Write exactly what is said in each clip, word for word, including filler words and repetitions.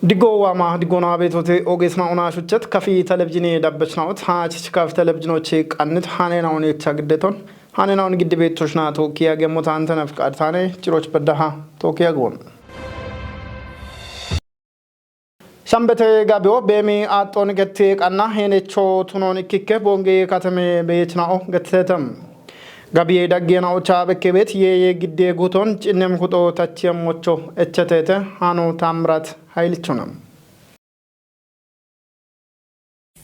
Digo wama, digo na betote, ogesna ona shuchet, kafi televizine dabbechna ot, ha chich kafi televizino che kannit, hane na one cha giddeton, hane na on gidde beto shna to kiya gemmo tante na fqad tane, chiroch beddaha, to kiya gon. Shambete gabyo bemi aton gette qanna henecho tunon ikkikke bonge katame beyechna'o gettetem. Gabiye daggena ocha bekkebet ye ye gidde guton cinnem kuto tachiyem mocho echetete hano tamrat haylichunam.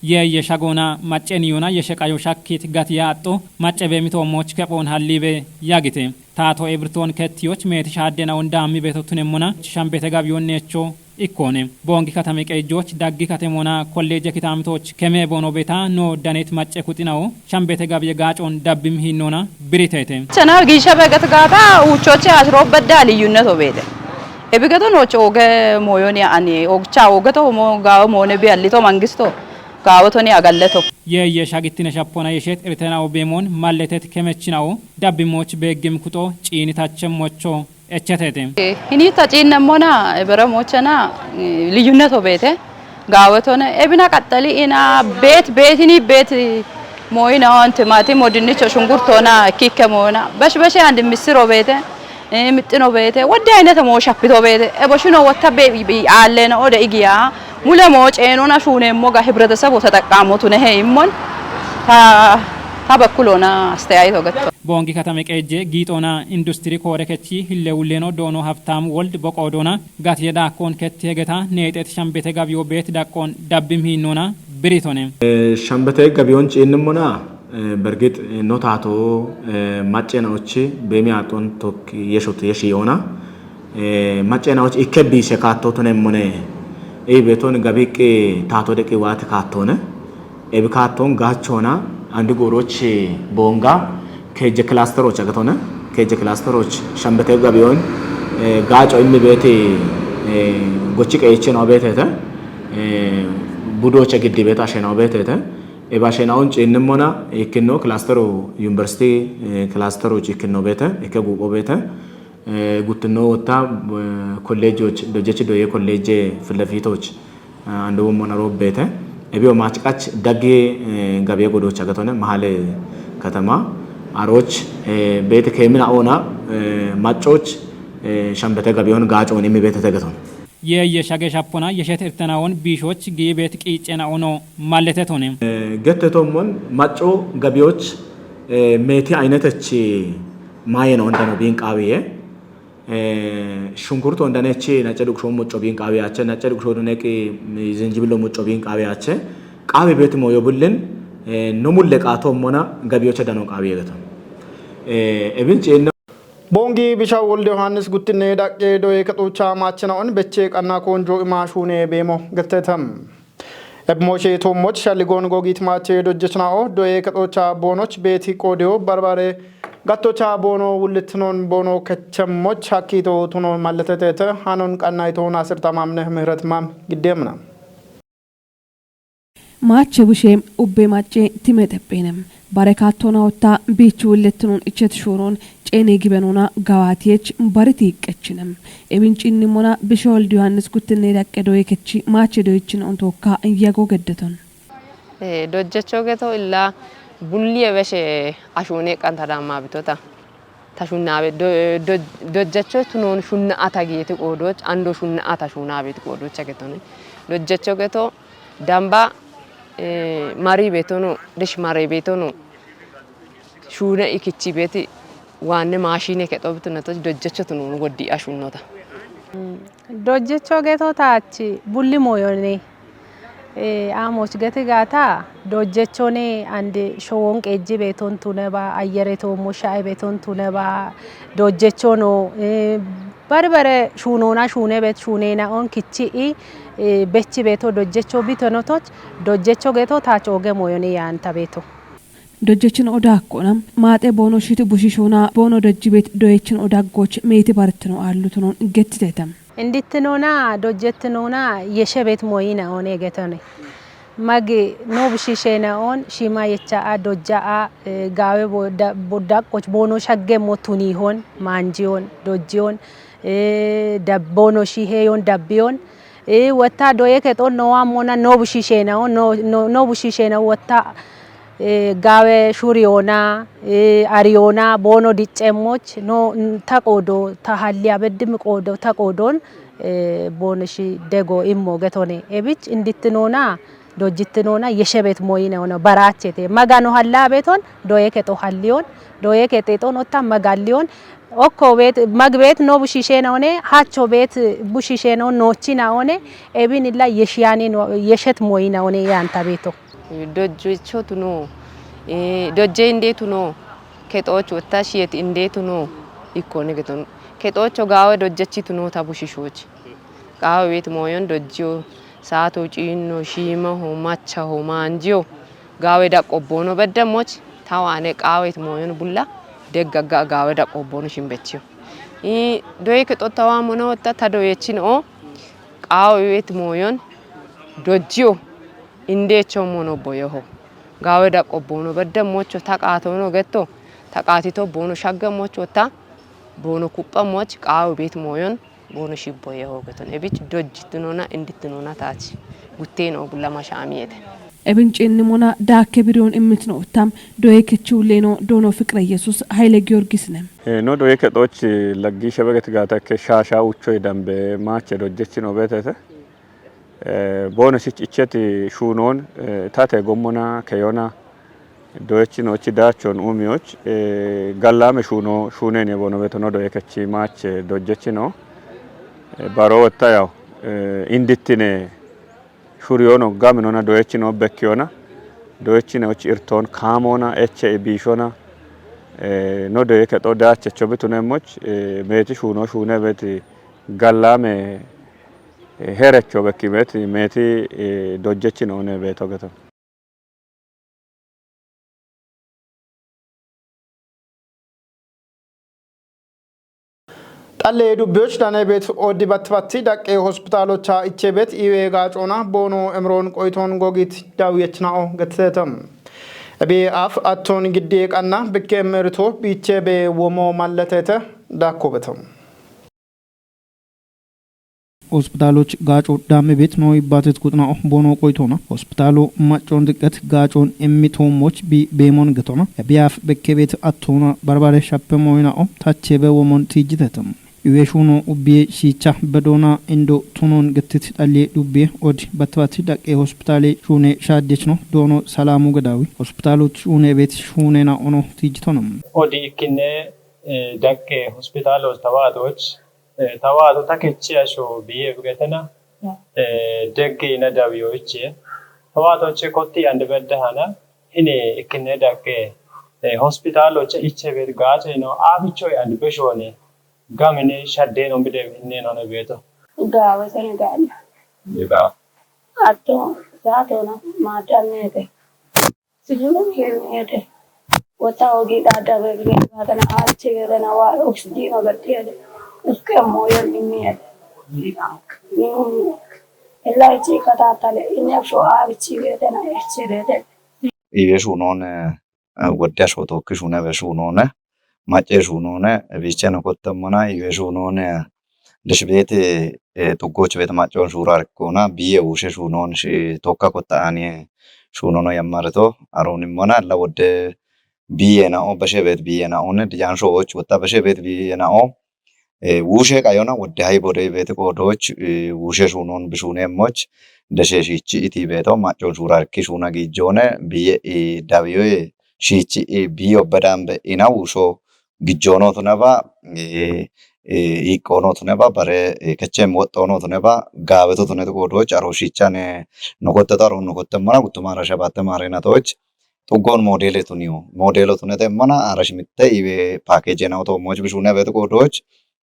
Ye ye shagona macceni yona ye sheqayo shakkit gati yaaxxo, macce be mito moch kephon hallibe yagite. Taato ebirton kettiyoch meeti shaaddena onda ammi beto tunemmona shambete gabyon necho ikkone. Bongi katame qeejjoch daggi katemona kolleejje kitaamitoch keme bono beta no danet macce kuxinawo shambete gabye gaacon dabbim hinnona biritete. Chana giisha begat gaata uuchoche ashirobbadda liyyunnet obeete. Ebigeton och oge moyoni ani ogcha ogeto mo gaawe moone bi allito mangisto gaawe toni agalleto. Ye ye shagittine shappona yeshet irtena obeemon malletet kemechina'o dabbimoch beeggim kuxo ciinitachem mocho echetete. Hini ta ciinnemmona ebere mochana liyyunnet obeete. Gaawetone ebina qaxxali ina beet beetini beet mooyina on timaatim, dinnicho, shungurtona, kikke mooyina. Besh beshe andi missiro beete, eh, mixxino beete, wodde aynete moo shappito beete. Ebo shino wotta be, be, aallena ode igiya. Mule moo ceenona shuuneemmo ga hibretesebo teteqqaamo tunehe immon. Ta, ta bekkulona asteyayito getto. Boongi katame qeejje giixoona industiri koore kechi hille wulleno doono Habtaam Wold boqoodoona gatiye daakkon ketti hegeta neexet shambete gabiyo beet daqqon dabbim hiinnoona biritone. Eh, shambete gabiyon ciinnimmona, eh, bergit, eh, no taato, eh, maccenaochi beemi aaxon tok yeshut yeshi yoona. Eh, maccenaochi ikke biishe kaatto tunemmone. Ei beeton gabiqqi taato deqqi waati kaattone. Ebi kaatton gaachona andi goorochi boonga keejje kilasteroch agatone. Keejje kilasteroch shambete gabiyon, eh, gaaco immi beeti, eh, gochi qeeche no beetete, eh, budoche giddi beeta ashe no beetete. Eba ashe naun ciinnimmona ikkinno kilastero university, eh, kilasteroch ikkinno beete, ikke guupho beete. Eh, guttinno wotta, eh, kolleejjoch, dojjechi doye kolleejje filefiitoch, eh, anduwummona roobbeete. Ebiyo maach qach daggi, eh, gabiye godoocha gatone, mahale katama, aroch, eh, beete keemina oona, eh, maccoch, eh, shambete gabiyon gaacoon immi beetete gatone. Ye ye shage shappona yeshet irtenaon biishoch giibet qiiccena ono mallete tone. Eh, gette tommon macco gabiyoch, eh, meeti aynetechi maayena ondano biin qaawiye. Eh, shunkurto ondanechi nacce duqsho mucco biin qaawiyache, nacce duqsho duneqi zinjibillo mucco biin qaawiyache. Qaawi beeti mooyo bullin, eh, no mulle qaatommona gabiyocha dano qaawiye gaton. Eh, ebin ciinno. Boongi bisha Wolde Yohaannis guttinne daqqe doye kexocha maachinaon beche qanna koonjo imaashuune beemo gettetam. Ebmooshe toommoch shalligoon gogiit maache dojjechna'o doye kexocha boonoch beeti qoodeyo barbare gattocha boono wullitnon boono kechemmoch hakkiito tuno malletetete hanon qannayto Naasir Tamaamneh Mihret Maam giddeemna. Maache bushe ubbe macce time xephene. Bare kaattoona otta biichu wullitnon ichet shuuron ceene gibenona gawaatiyech bariti iqqechine. Ebin ciinnimmona bisha Wolde Yohaannis guttinne daqqe doye kechi maache doyechin ontokka yago geddeton. Eh, dojjecho geto illa bulliye beshe ashuune qanta damma bitota. Ta shunnaabe do-, do-, dojjecho tunoon shunna ata geeti qoodoch, ando shunna ata shuunaabeti qoodocha getone. Dojjecho geto damba, eh, mari beetono, dish mari beetono, shuune ikichi beeti waanne maashine kexo bitunatoch dojjecho tunoon goddi ashunnota. Dojjecho geto taachi bulli moyone. Eh, aamoch geti gaata, dojjechone ande showon qeejji beeton tuneba, ayyere toommo sha'e beeton tuneba, dojjechono, eh, bari bare shuunona shuune beet shuunena on kichi'i, eh, bechi beeto dojjecho bitonotoch, dojjecho geto taach oge moyone yaanta beeto. Dojjechin oda akkona, maaxe boono shiti bushishona, boono dojji beet doyechin odaggoch meeti bartino aallutunon gettitetam. Indittinona, dojjettinona, yeshe beet moyina one getone. Magi no bishishena on, shima yecha a, dojja a, eh, gaawe bo-, da-, bo-, daqqoch boono shagge mo tunihon, maanjiyon, dojjiyon, eh, dab-, boono shiheyon, dabbiyon, Ee, wotta doye kexo nowa mona no bushishena, no, no, no bushishena wotta, ee, gawe shuriona, ee, ariona, bono diccemoch, no, ta qodo, ta halliya beddim qodo, ta qodon, ee, bono shi dego immo getone. Ebich indittinona, dojjittinona, yeshebet moyine ona, barachete. Magano halla beton, doye kexo hallion, doye kexexon otta magallion, okko beet, mag beet no bushishena one, hacho beet bushishena on, nochina one, ebin illa yeshiyani no, yeshet moyina one yanta beto. Dojjecho tuno, eh, dojje inde tuno, kexocho wotta shiyet inde tuno, ikkone geton. Kexocho gawe dojjechi tuno ta bushishochi. Gawe beet moyon dojjiyo, saato ciinno, shiimaho, machaho, manjiyo. Gawe daqqobbono bedde moch, tawane qaawe iti mooyon bulla, degga ga-, gawe daqqobbono shimbechiyo. I doye kexo tawa mono wotta ta doyechin o, qaawe iti mooyon, dojjiyo, indecho mono boyoho. Gawe daqqobbono bedde mocho ta qaatono getto, ta qaatito bono shagge mocho ta, bono kupha moch, qaawe bet mooyon, bono shibbo yee hoogeton ebich dojjittinona indittinona taach guttee noo bulla mashaamiyete. Ebincinni mona daakke biriyoon immitino uttam doye kechuulleeno doono Fiqire Yesuus Hayile Giyorgisine. Eh, no doye kexoch laggi shebegeti gaata ikke shaasha uchoy dambe maache dojjechino beetete. Eh, boone sich icheti shuunoon, eh, tate gommona keyona doyechinochi daachon uumiyoch, eh, gallame shuuno shuunene bono betono doye kechi maache dojjechino, eh, baro wotta yaw, eh, indittine shuriyono gaminona doyechino bekkiyona doyechinochi irtoon kaamona eche ibiishona, eh, no doye kexo daachecho bitunemoch, eh, meeti shuuno shuune beti gallame, eh, herecho bekki beti meeti, eh, dojjechino une beeto geto. Xalle dubbiyoch dane bet odi batti batti daqqe hospitalocha iche bet iwe gacona bono emron qoyton gogit dawiyechnao getsetem. Ebi af atton giddi qanna bikke merito biche be womo malletete dakko betem. Hospitaloch gaaco daamme beet no ibbatet quxna'o boono qoytoona. Hospitaalo maccon diqqet gaacon immi toommoch bi beemon getoona. Ebiyaaf bekke beet attoona barbare shappe mooyina'o tache be womon tiijjitetem. Iwe shuuno ubbiye shiicha bedoona indo tunon gettit dhalliye dhubbiye odi battibatt daqqe hospitaale shuune shaajjechno doono Salaamu Gedaawi. Hospitaaloch shuune beet shuunena ono tiijjitonom. Odi ikkinne, eh, daqqe hospitaaloch tawaatoch Eh, tawaato ta kechi asho biye bugetena, eh, degge ina dawiyo iche. Tawaato che kotti and bedde hana, hini ikkine daqqe, eh, hospitalo che iche bed gaache ino, abicho and beshoni, gamine shadde no bide hinne no ne beto. Gawe sene gani. Iba. Atto, sato na, matanete. Sijuu kennete. Wota hogii dhaaddabe bire baatana achi geedena waa oksijino gattiyade. Ukke moyo minniyade. Illa ichi kataatale inne fo abichi geedena echireete. Iye shuunoone, eh, wodde asho tookki shuune be shuunoone, macce shuunoone, biicheno kottemmona iye shuunoone, deshbeete, eh, tuggoch beete maccoon shuura rikkoona, biye uushe shuunoon shi tokka kotta aani shuunono yammarito, aruunimmona la wodde biye nao, beshe beet biye naoone, dijaansho ooch wotta beshe beet biye nao, eh, wuushe qayona wodde hay bode beete qoodooch, eh, wuushe shuunoon bishuuneemmoch, deshe shiichi iti beeto, maccoon shuura rikki shuuna giijoone, biye, eh, dawiyoye shiichi, eh, biye obbe daambe ina wuusho gijjoonootu neba, eh, eh, iiqqoonootu neba, bare, eh, kechem woxxoonootu neba, gaabetotu neti qoodooch, aro shiichane nokotte taro nokotte mara guttumara shabatte maareenatoch, xuggoon moodeeletuniyo. Moodeelotunete mana ara shimitte iwe paakeeje nawo toommoch bishuune beete qoodooch,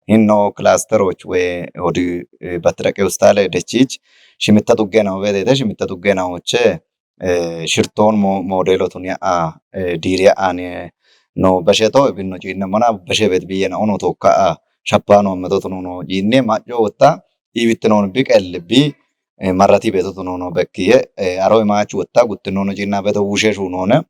hinno kilasteroch we odi, eh, battiraqe ustaale dechich, shimitta xugge nawo beeteete, shimitta xugge nawoche, eh, shirtoon mo-, moodeelotun ya'a, eh, diiri ya'aani no besheto, ibinno ciinne mana beshe beet biye na ono tookka a, shappaano ammetotun no ciinne macco wotta, iiwittinoon bi qelli bi, eh, marrati beetotu no no bekkiye, eh, aro imaachu wotta, guttinoono ciinna beeto wushe shuunoone,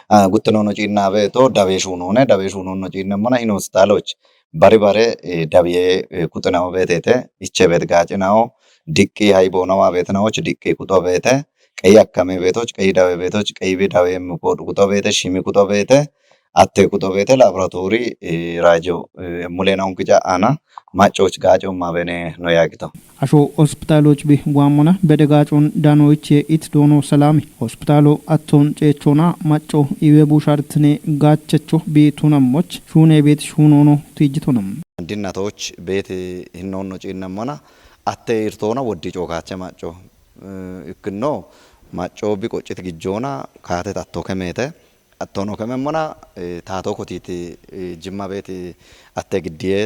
ah, guttinoono ciinna beeto dawe shuunoone, dawe shuunoonno ciinne mana in hospitaaloch bari bare, eh, dawiye, eh, kuxinawo beeteete, iche beet gaacinawo, Diqqi hayi boona waa beetinawoch diqqi kuxo beete, qeyi akkame beetoch, qeyi dawe beetoch, qeyi bi dawe kuxo beete, shimi kuxo beete, atte kuxo beete laboratoori raajo mulena unkica aana maccoch gaaco mabene no yaagito. Asho hospitaaloch bi guammona bede gaacon danoiche it doono salaami. Hospitaalo atton ceechona macco iwe bushartine gaachecho bi tunammoch shuune beet shuunono tiijjitonam. Andinnatoch beet hinnoonno ciinnammona atte irtoona woddi cookaache macco ikkinno macco bi qoccit gijjoona kaate tatto kemeete attono kememmona taato kotiiti jimma beeti atte giddiye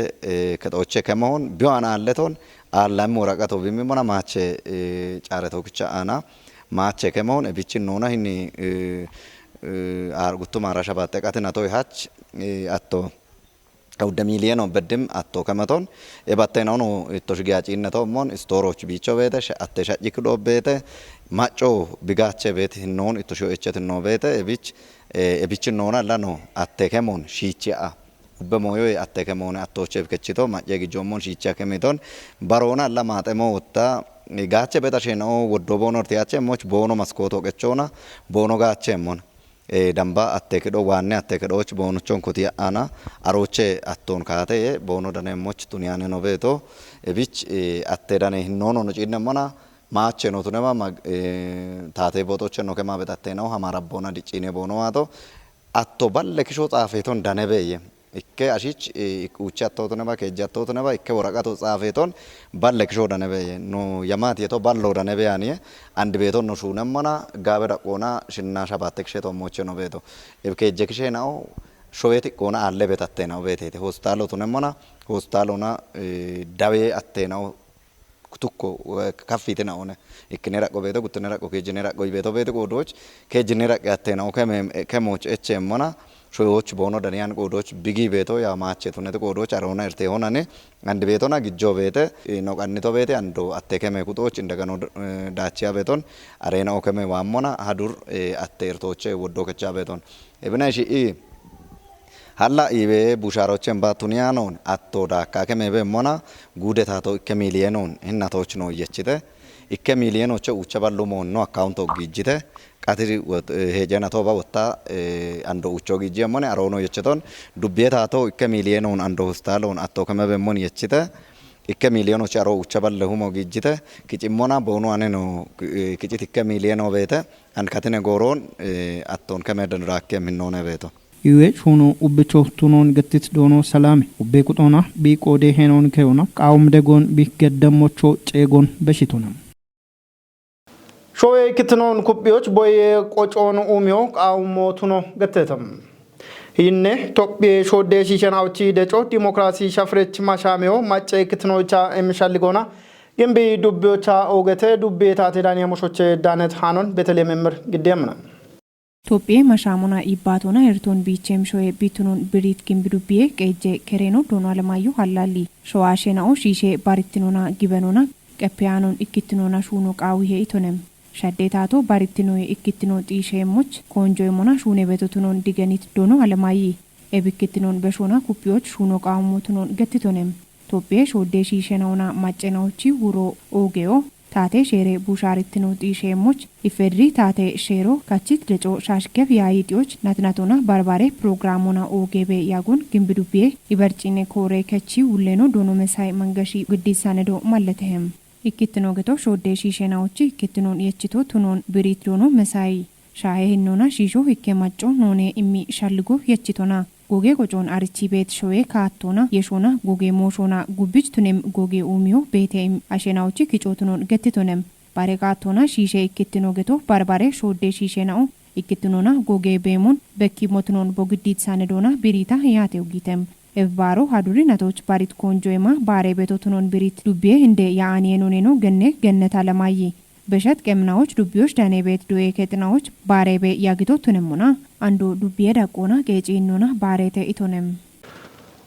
kexooche kemohon biyo aana aalleton aallammi woraqato bimmimona maache caare tookicha aana maache kemohon ebichin noona hinni guttu maarasha baaxxe qati natoy hach atto Udde miiliyeeno beddim atto kemeton ebattena ono itto shigiya ciinneto mon istooroch biicho beete atte sha'yi kido beete macco bigaache beete hinnoon itto shiyo echet no beete ebich ebich noona lano atte kemon shiichi a ubbe moyo atte kemone attoche bikechito macce gijommon shiichi a kemiton baroona la maaxemo wotta gaache beeta sheno woddo boono tiyache moch boono maskooto qechona boono gaache mon damba atte kedo waanne atte kedoch boonochon koti aana aroche atton kaate ye boono dane moch tuniyane no beeto ebich atte dane hinnono no ciinne mona maache no tunema taate bootoche no kema betatte no hamara boona diccine boono waato atto balle kisho xaafeton dane beeye ikke ashich uche atto tuneba keejje atto tuneba ikke woraqato xaafeton balle kisho dane beeye no yamaati yeto ballo dane beyaniye and beeton no shuunemmona gaabe daqqoona shinna shabatte kishe tommoche no beeto eb keejje kishe nao showeti qoona alle betatte nao beetete hospitaalo tunemmona hospitaalona dawe atte nao tukko kaffite naone ikkine raqqo beeto guttine raqqo keejjine raqqo beeto beeto qoodoch keejjine raqqe atte nao kemoch echemmona shoyoch boono daniyan qoodoch bigi beeto ya maache tunete qoodoch aroona irte honane and beetona gijjo beete no qannito beete ando atte keme kuxoch indagano daachiya beeton areena okeme waammona hadur atte irtooche woddo kecha beeton ebina ishi i halla ibe busharochen ba tuniyanon atto daakka keme be mona guude tato ikke miiliyenon hinnatoch no yechite ikke miiliyenoche ucha ballu monno account ogijite qatiri hejena toba wotta ando ucho gijje mone arono yecheton dubbiye tato ikke miiliyenon ando hostalon atto keme be mon yechite ikke miiliyenoche aro ucha balle humo gijite kicimmona boonu aneno kicit ikke miiliyeno beete and katine gooron atton keme den rakke minnone beeto Iwe shuno ubbicho tunon gettit doono salame ubbe kuxona bi qoode henon keyona qaawum degon bi geddammocho ceegon beshitona. Showe kitnon kuphiyoch boye qocoon umiyo qaawummo tuno gettetam. Hinne tophiye shodde shiishen awchi deco dimokiraasi shafirech mashameyo macce kitnocha emishalligona gimbi dubbiyocha oogete dubbiye taate daniya moshoche danet hanon beteleem emir giddemna. Tophiyee mashaamona yibbaatona ertoon biicheem shoye biittunoon biriit gimbi dubbiye qeejje kereeno doono alamaayyoo hallaalli showaa shena'o shiishe barittinona gibenona qeppeyaanoon ikkittinoona shuuno qaawihe itonem. Shaddee taato barittinoye ikkittino xiisheemmoch koonjoyemona shuune betotunoon digenit doono alamaayyi ebikkittinoon beshoona kuphiyoch shuuno qaawummotunoon gettitonem. Tophiye shoodde shiishenaona maccenaochi wuro oogeyo taate sheere bushaaritino xiisheemmoch ifedri taate sheero kachit deco shaashgeb yaayixiyoch natinatona barbare pirogiraamona oogeebe yaagon gimbidubbiye ibarcine koore kechi wulleno doono mesay mangashi giddissanedo malletehem. Ikkittino geto shoodde shiishenaochi ikkittinoon yechito tunoon biriit doono mesay shaahe hinnoona shiisho hikke macco noone immi shalligo yechitona. Goge qocoon arichi beet showe kaattoona yeshoona goge mooshoona gubbich tunem goge uumiyo beete im ashenaochi kicootunoon gettitonem. Bare kaattoona shiishe ikkittino geto barbare shoodde shiishena'o ikkittinoona goge beemon bekki motunoon bogiddiit saane doona biriita yaate ugitem. Ebbaaro haduri natoch barit koonjoyema baare betotunoon biriit dubbiye hinde ya'aniye noneno genne genneta lamaayyi. Beshat qemnawoch dubbiyoch dane beet do'e kexnawoch baarebe yagito tunemmona ando dubbiye daqqoona qeeciinnona baarete itonem.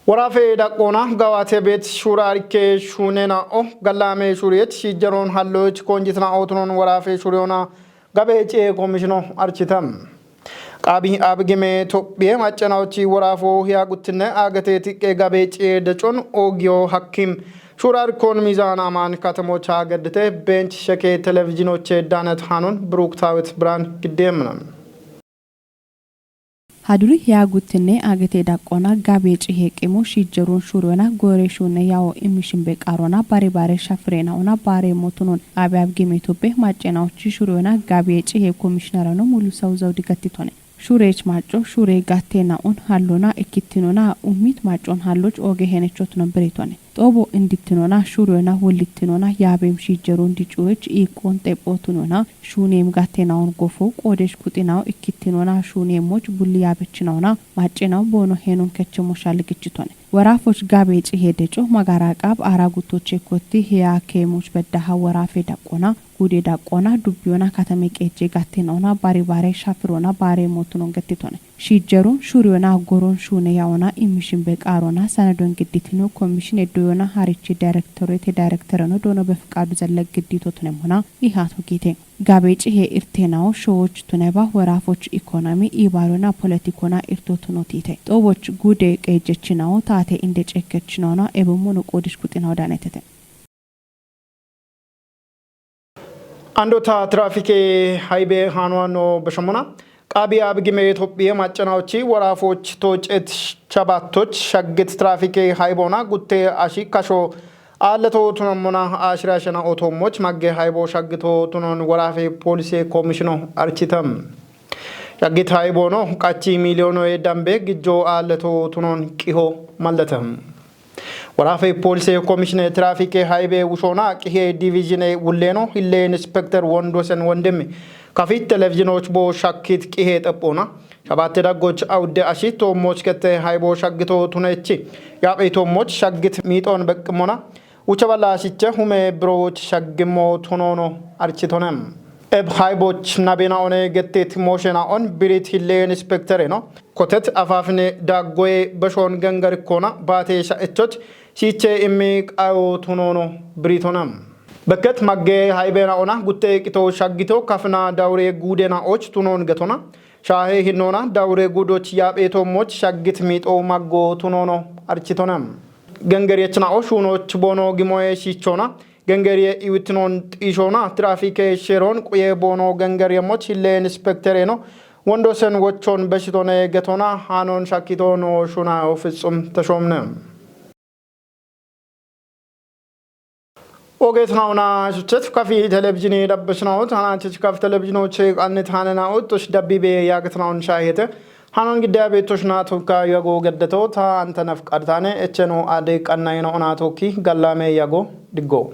Woraafe daqqoona gawaate beet shuura arke shuunena'o gallaame shuuriyet shiijjaroon halloyoch koonjitna'o tunon woraafe shuuriyona gabe ci'e koomishino architam. Abi abgime Tophiye maccanaochi woraafo hiyaaguttinne aagate tiqqe gabe ciye decon oogiyo hakkim shurar kon mizaan amaan katamocha gaddite bench sheke televizhinoche danet hanon Brooke Tawit Brand giddeemna. Haduri hiyaaguttinne aagate daqqona gabe cihe qimo shijjerun shurona gore shunne yawo imishimbe qarona bare bare shafrena ona bare motunon abi abgime Tophiye maccanaochi shurona gabe cihe komishinerano mulu sauzau digattitone. Shureech macco shure gatte na'on hallona ikkittinona ummit maccon halloch ooge henechotuno biritone. Xoobo indittinona shurona wollittinona yaabem shijjeron dicuech iiqqon xephootunona shuneem gatte na'on gofo qoodesh kuxinawo ikkittinona shuneemoch bulli yaabechinaona maccenawo boono henon kechemo shalligichitone. Woraafoch gabe cihe deco magara qaab aara guttoche kotti heya keemoch beddaha woraafe daqqona gude daqqona dubbiyona katame qeejje gattinaona bare bare shafirona bare mootunon gettitone. Shijjerun shuriyona goron shune yaona imishimbe qarona sanadon gidditino komishin eddoyona harichi direktorete direktereno doono befqadu zelle gidditotunemona ihato giite. Gabe cihe irtenawo showoch tuneba woraafoch ikonomi ibarona politikona irtotunotite. Xooboch gude qeejjechinawo taate inde cekkechinaona ebemmono qoodish kuxinawo danetete. Andota trafike haybe hanwano beshomona qabi abgime Tophiye maccanaochi woraafoch toocet chabattoch shaggit trafike haybona gutte ashi kasho aalleto tunammona ashirashena otoommoch magge haybo shaggito tunon woraafe polise komishino architam. Shaggit haybono qachi miliyoonoe dambe gijjo aalleto tunon qiho malletam. Woraafe polise komishine trafike haybe wushona qihe divizhine wulleno hille inspekter Wondosen Wondemi kafit televizhinoch bo shakkit qihe xephona. Shabatte daggoch awudde ashi toommoch kette haybo shaggito tunechi. Yaaphe toommoch shaggit miixon beqqimona. Wucha balla ashiche hume birowoch shaggimmo tunono architonem. Eb hayboch nabena one gettet moshena on birit hille inspektere no. Kotet afafine daggoye beshon gengerikkona baate sha'echoch shiche immi qayo tunono biritonam. Bekket magge haybena ona gutte qito shaggito kafina dawure gudena och tunon getona. Shahe hinnona dawure gudoch yaaphe toommoch shaggit miixo maggo tunono architonam. Gengeriechna o shunoch bono gimoye shichona. Gengeriye iwitinon xishona trafike sheron quye bono gengeriyemoch hille inspektere no. Wondosen wochon beshitone getona hanon shakkito no shuna o fitsum teshomne. Ogetnauna shuchet kafi televizhini dabbishnaut hanachich kaf televizhinoche qannit hanena uttush dabbibe yagatnaun shahete. Hanon gidda betush na tokka yago gaddato ta anta nafqartane echeno ade qannayno ona tokki gallame yago diggo.